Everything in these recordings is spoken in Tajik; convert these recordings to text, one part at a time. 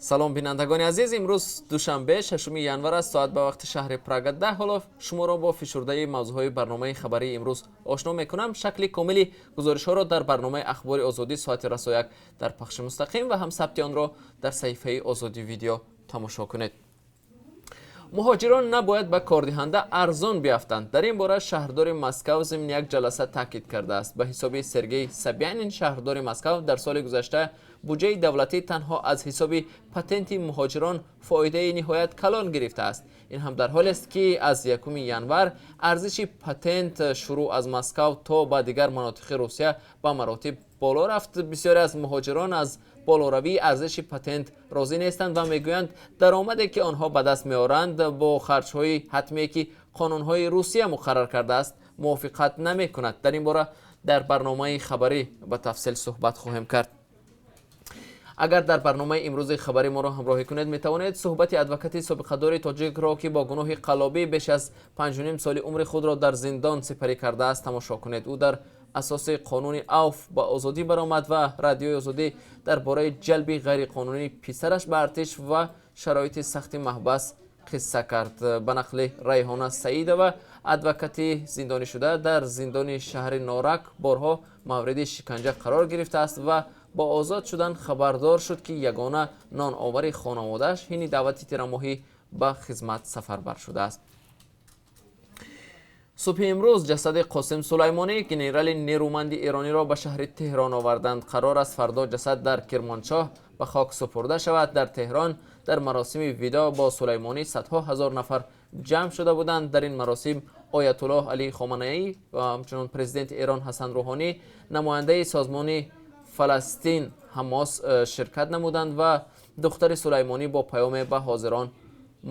Салом, бинандагони азиз. Имрӯз душанбе, 6 январ аст. Соат ба вақти шаҳри Прага 10. Ҳоло шуморо бо фишурдаи мавзӯъҳои барномаи хабарии имрӯз ошно мекунам. Шакли комили гузоришҳоро дар барномаи Ахбори Озодӣ соати расо 1 дар пахши мустақим ва ҳам сабти онро дар саҳифаи Озодӣ Видео тамошо кунед. Муҳоҷирон набояд ба кордиҳанда арзон биафтанд. Дар ин бора шаҳрдори Москав зимни як ҷаласа таъкид кардааст. Ба ҳисоби Сергей Собянин, шаҳрдори Москав, дар соли гузашта буҷаи давлатӣ танҳо аз ҳисоби патенти муҳоҷирон фоидаи ниҳоят калон гирифтааст. Ин ҳам дар ҳолест, ки аз 1 январ арзиши патент шурӯъ аз Москав то ба дигар манотиқи Русия ба маротиб боло рафт. Бисёре аз муҳоҷирон аз болоравии арзиши патент розӣ нестанд ва мегӯянд, даромаде, ки онҳо ба даст меоранд, бо харҷҳои ҳатмие, ки қонунҳои Русия муқаррар кардааст, мувофиқат намекунад. Дар ин бора дар барномаи хабарӣ ба тафсил суҳбат хоҳем кард. Агар дар барномаи имрӯзи хабари моро ҳамроҳӣ кунед, метавонед суҳбати адвокати собиқадори тоҷикро, ки бо гуноҳи қаллобӣ беш аз 5,5 соли умри худро дар зиндон сипарӣ кардааст, тамошо кунед. Ӯ дар асоси қонуни авф ба озодӣ баромад ва Радиои Озодӣ дар бораи ҷалби ғайриқонунии писараш ба артиш ва шароити сахти маҳбас қисса кард. Ба нақли Райҳона Саидова, адвокати зиндонишуда дар зиндони шаҳри Норак борҳо мавриди шиканҷа қарор гирифтааст ва бо озод шудан хабардор шуд, ки ягона ноновари хонаводааш ҳини даъвати тирамоҳӣ ба хизмат сафарбар шудааст. Субҳи имрӯз ҷасади Қосим Сулаймонӣ, генерали нерӯманди эрониро, ба шаҳри Теҳрон оварданд. Қарор аст, фардо ҷасад дар Кирмоншоҳ ба хок супурда шавад. Дар Теҳрон дар маросими видоъ бо Сулаймонӣ садҳо ҳазор нафар ҷамъ шуда буданд. Дар ин маросим Оятуллоҳ Алӣ Хоманаӣ ва ҳамчунон президенти Эрон Ҳасан Рӯҳонӣ, намояндаи созмони Фаластин Ҳамос ширкат намуданд ва духтари Сулаймонӣ бо паёме ба ҳозирон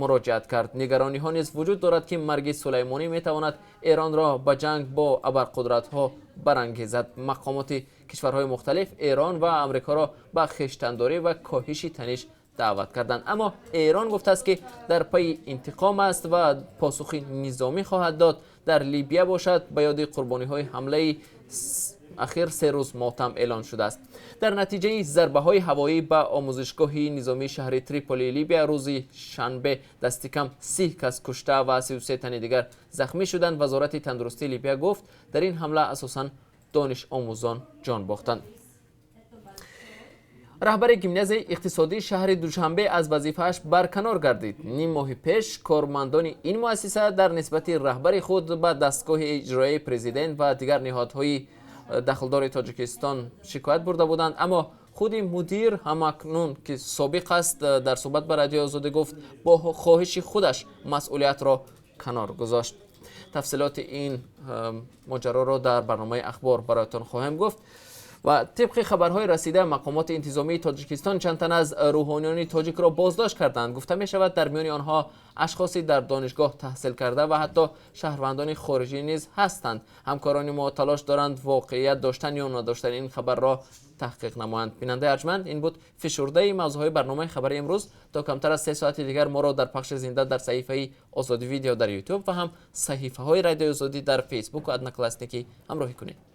муроҷиат кард. Нигарониҳо низ вуҷуд дорад, ки марги Сулаймонӣ метавонад Эронро ба ҷанг бо абарқудратҳо барангезад. Мақомоти кишварҳои мухталиф Эрон ва Амрикоро ба хештандорӣ ва коҳиши таниш даъват карданд, аммо Эрон гуфтааст, ки дар пайи интиқом аст ва посухи низомӣ хоҳад дод. Дар Либия бошад, ба ёди қурбониҳои ҳамлаи ахир 3 рӯз мотам эълон шудааст. Дар натиҷаи зарбаҳои ҳавоӣ ба омӯзишгоҳи низомии шаҳри Триполи Либия рӯзи шанбе дасти кам 30 кас кушта ва 33 тани дигар захмӣ шуданд. Вазорати тандурустии Либия гуфт, дар ин ҳамла асосан донишомӯзон ҷон бохтанд. Раҳбари гимназияи иқтисодии шаҳри Душанбе аз вазифааш барканор гардид. Ним моҳи пеш кормандони ин муассиса дар нисбати раҳбари худ ба дастгоҳи иҷроияи президент ва дигар ниҳодҳои дахлдори Тоҷикистон шикоят бурда буданд, аммо худи мудир, ҳамакнун ки собиқ аст, дар суҳбат ба Радиои Озодӣ гуфт, бо хоҳиши худаш масъулиятро канор гузошт. Тафсилоти ин моҷароро дар барномаи ахбор бароятон хоҳем гуфт. Ва тибқи хабарҳои расида, мақомоти интизомии Тоҷикистон чанд тан аз рӯҳониёни тоҷикро боздошт карданд. Гуфта мешавад, дар миёни онҳо ашхосе дар донишгоҳ таҳсил карда ва ҳатто шаҳрвандони хориҷӣ низ ҳастанд. Ҳамкорони мо талош доранд воқеият доштан ё надоштани ин хабарро таҳқиқ намоянд. Бинандаи арҷманд, ин буд фишурдаи мавзӯъҳои барномаи хабари имрӯз. То камтар аз 3 соати дигар моро дар пахши зинда дар саҳифаи Озодӣ Видео дар Ютуб ва ҳам саҳифаҳои Радиои Озодӣ дар Фейсбуку Одноклассники ҳамроҳӣ кунед.